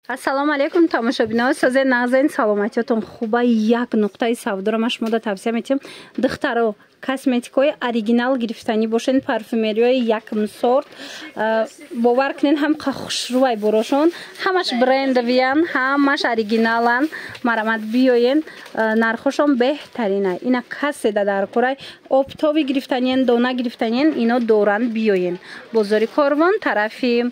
Ассалому алайкум, тамошобино, созе нағзен, саломатиётон хуба. Як нуқтаи савдоро ма шумода тавсия метиҳам. Духтаро, косметикаҳои оригинал гирифтанӣ бошен, парфюмериҳои якм сорт, бовар кунен, ҳам хушрӯвай борошон, ҳамаш брендовиян, ҳамаш оригиналан. Марамат, биёен, нархошон беҳтарина. Ина каседа дар курай оптовый гирифтаниен, дона гирифтаниен, ино доранд, биёен. Бозори Корвон, тарафи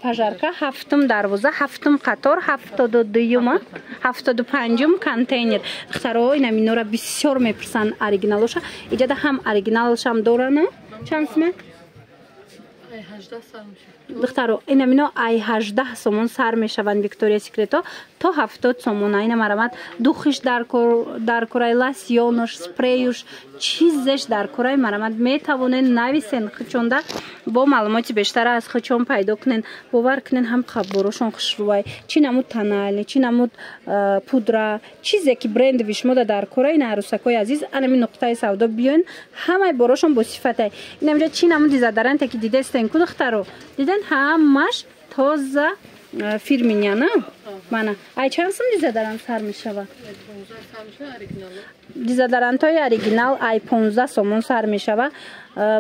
Пожарка, ҳафтум дарвоза, ҳафтум қатор, 72-юма, 75-ум контейнер. Духтаро, инам инора бисёр мепурсанд, оригиналоша. Иҷада ҳам оригиналшам дорана. Чанд сума, духтаро? Инам ино ай 18 сомон сар мешаванд, Виктория Секрето, то 70 сомона. Ина марамат, духиш дар курай, лосьонош, спреюш, чизеш дар курай, марамат, метавонен нависен хучонда, бо маълумоти бештара аз хучон пайдо кунен. Бовар кунен, ҳам қабборошон хушрӯвай. Чӣ намуд тональный, чӣ намуд пудра, чизе ки брендови шумода дар курай, ина, арӯсакҳои азиз, анами нуқтаи савдо биёен, ҳамаи борошон бо сифатай. Инамҷа чӣ намуд дезодоранте ки дидестен ку, духтаро, диден, ҳамаш тоза, фирменный яна. Мана, ай чанд сум дезодорант сар мешавад? Дезодорантҳои оригинал ай 15 сомон сар мешава.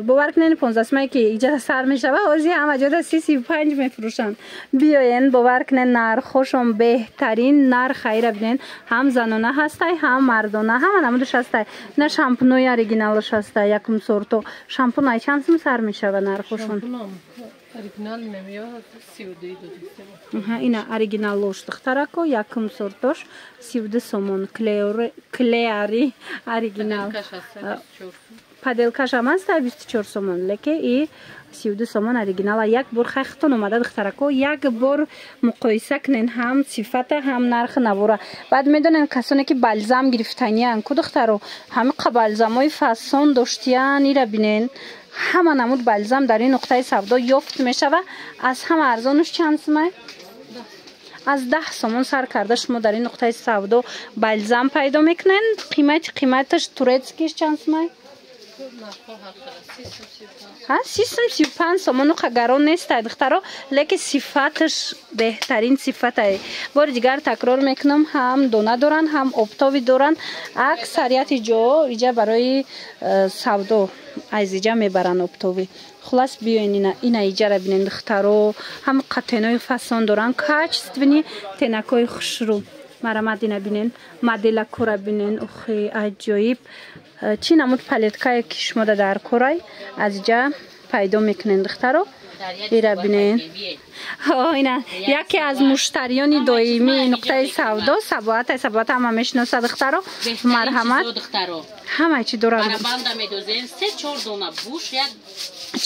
Бовар кунед, 15 сумае ки иҷада сар мешава, ҳозир ҳама ҷода 30, 35 мефурӯшанд. Биёен, бовар кунед, нархҳошон беҳтарин нарх. Айра бинен, ҳам занона ҳастай, ҳам мардона, ҳама намудаш ҳастай. На, шампунои оригиналаш ҳастай, якум сорто. Шампун ай чанд сум сар мешава нархошон? Ина оригиналош, духтарако, якум сортош 32 сомон, Клеари оригинал. Поделкашам аст 24 сомон, леке и 32 сомон оригинала. Як бор хайхтон омада, духтарако, як бор муқоиса кунен ҳам сифата, ҳам нархи навора. Баъд медонен, касоне ки бальзам гирифтаниян ку, духтаро, ҳамиқа бальзамҳои фасон доштиян. Ира бинен, ҳама намуд бальзам дар ин нуқтаи савдо ёфт мешава. Аз ҳама арзонуш чанд сумай? Аз 10 сомон сар карда шумо дар ин нуқтаи савдо бальзам пайдо мекунед. Қиматаш турецкиш чанд сумай? 30 сум, 35 сомон. Уқа гарон нестай, духтаро, лекин сифаташ беҳтарин сифатай. Бори дигар такрор мекунам, ҳам дона доранд, ҳам оптовый доранд. Аксарияти ҷо иҷа барои савдо аз иҷа мебаранд оптовый. Хулас, биёен, ина иҷара бинен, духтаро, ҳам қатенои фасон доранд, качественный тенакҳои хушрӯ. Марамат, ина бинен, моделакора бинен, ухи, аҷоиб. Чӣ намуд палеткае ки шумода дар корай, аз иҷа пайдо мекунен, духтаро. Ира бинен, ина яке аз муштариёни доимии нуқтаи савдо, Сабоата. Сабоата ҳама мешиноса, духтаро, марҳамат, ҳамаи чӣ дорад.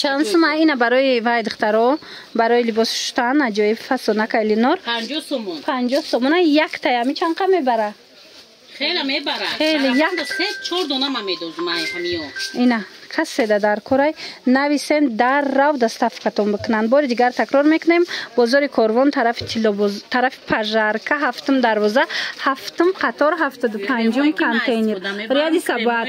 Чанд сума ина барои вай, духтаро, барои либос шуштан, аҷоиб фасонака Ленор? 50 сомона яктаями. Чанд қа мебара? Хеле мебара. Хеле, як се чор дона ма медозум ай ҳамиё. Ина каседа дар корай, нависен, дар рав доставкатон бикунанд. Бори дигар такрор мекунем: бозори Корвон, тарафи Тиллобоз, тарафи Пожарка, ҳафтум дарвоза, ҳафтум қатор, 75-ум контейнер, ряди Сабоат.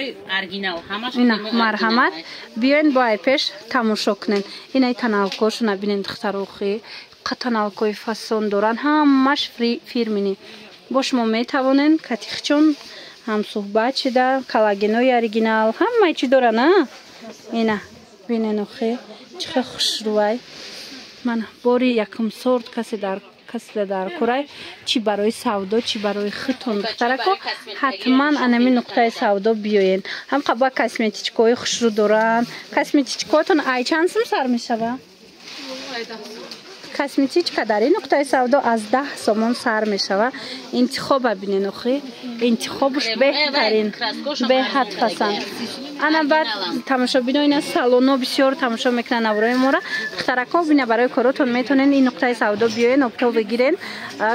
Ина марҳамат, биёен, бо ай пеш тамошо кунен. Инаи тоналкошона бинен, духтарохи, тоналкои фасон доранд, ҳамаш фирменный. Бо шумо метавонен катихчон ҳамсӯҳбат шида, коллагенои оригинал, ҳамаи чӣ доран. А ина бинен, охе, чӣ хел хушрӯвай. Ман бори якум сорт, касе дар касе дар курай, чӣ барои савдо, чӣ барои худтон, духтарако, ҳатман анами нуқтаи савдо биёен. Ҳам қаба косметичкаҳои хушрӯ доранд. Косметичкаотон ай чанд сум сар мешава? Косметичка дар ин нуқтаи савдо аз 10 сомон сар мешава. Интихоба бинен, охи, интихобуш беҳтарин, беҳад пасанд. Ана баъд, тамошобино, ина салоно бисёр тамошо мекунанд наврои мора. Духтарако, бина, барои коротон метонен ин нуқтаи савдо биёен, оптовый гирен.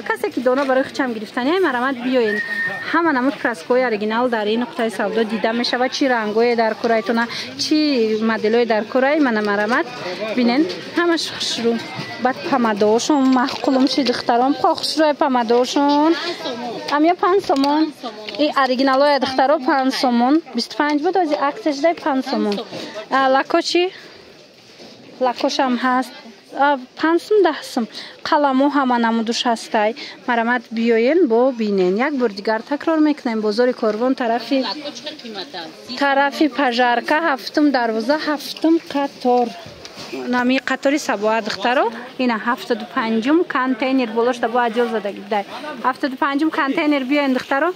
Касе ки дона барои хучам гирифтани, марамат, биёен. Ҳама намуд краскаҳои оригинал дар ин нуқтаи савдо дида мешавад. Чӣ рангое дар курайтона, чӣ моделое дар курай, мана, марамат, бинен, ҳамаш хушрӯ. Баъд помадаошон маъқулум ши, духтарон, хушрӯи помадаошон. Амя 5 сомон и оригиналоя, духтаро, 5 сомон. 25 буд, ози акция шудай 5 сомон. Лако чӣ? Лакошам ҳаст. 5 сум 10 сум. Қаламо ҳама намудуш ҳастай. Марамат биёен бо бинен. Як бор дигар такрор мекунем. Бозори Корвон тарафи Пажарка, ҳафтум дарвоза, ҳафтум қатор. Нами қатори сабоа, духтаро, ина 75-ум контейнер болошта бо аҷол задаги бидай. 75-ум контейнер биёен, духтаро,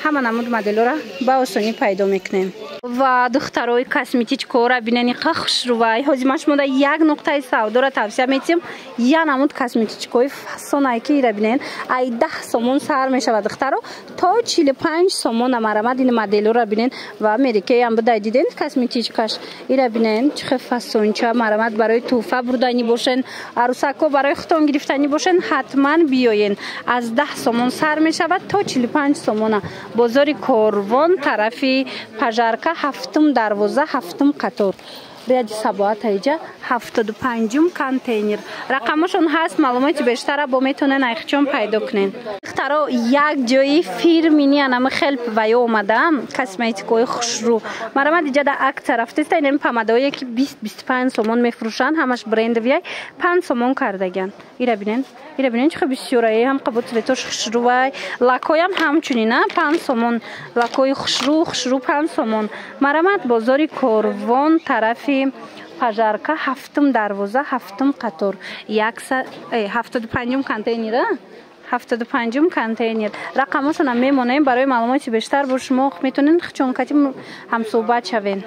ҳама намуд моделора ба осонӣ пайдо мекунем. Ва духтарои, косметичкора бинени, қа хушрувай. Ҳозир ман шумода як нуқтаи савдора тавсия метиҳам. Я намуд косметичкои фасонае ки ира бинен, ай 10 сомон сар мешавад, духтаро, то 45 сомона. Марамад, ин моделора бинен ва Америкаям будай, диден косметичкаш. Ира бинен, чӣ хел фасонча. Марамад, барои тӯҳфа бурданӣ бошен, арӯсако, барои худтон гирифтанӣ бошен, ҳатман биёен. Аз 10 сомон сар мешавад то 45 сомона. Бозори Корвон, тарафи Пажарка, ҳафтум дарвоза, ҳафтум қатор, ряди сабоат, аиҷа 75-ум контейнер. Рақамошон ҳаст, маълумоти бештара бо метонен айхчон пайдо кунен. Духтаро, як ҷои фирмини анами хел ваё омадаам, косметикои хушрӯ. Марамад, иҷада акция рафтеста. Инами помадаое ки 20-25 сомон мефурӯшанд, ҳамаш брендовияй, 5 сомон кардагиан. Ира бинен, ира бинен, чӣ хел бисёрае, ҳам қабо цветош хушрӯвай. Лакоям ҳамчунина 5 сомон, лакои хушрӯ хушрӯ 5 сомон. Марамад, бозори Корвон, тарафи Пажарка, ҳафтум дарвоза, ҳафтум қатор, 75-ум контейнера, 75-ум контейнер. Рақамошонам мемонем, барои маълумоти бештар бо шумо метонен хчонкати ҳамсӯҳбат шавен.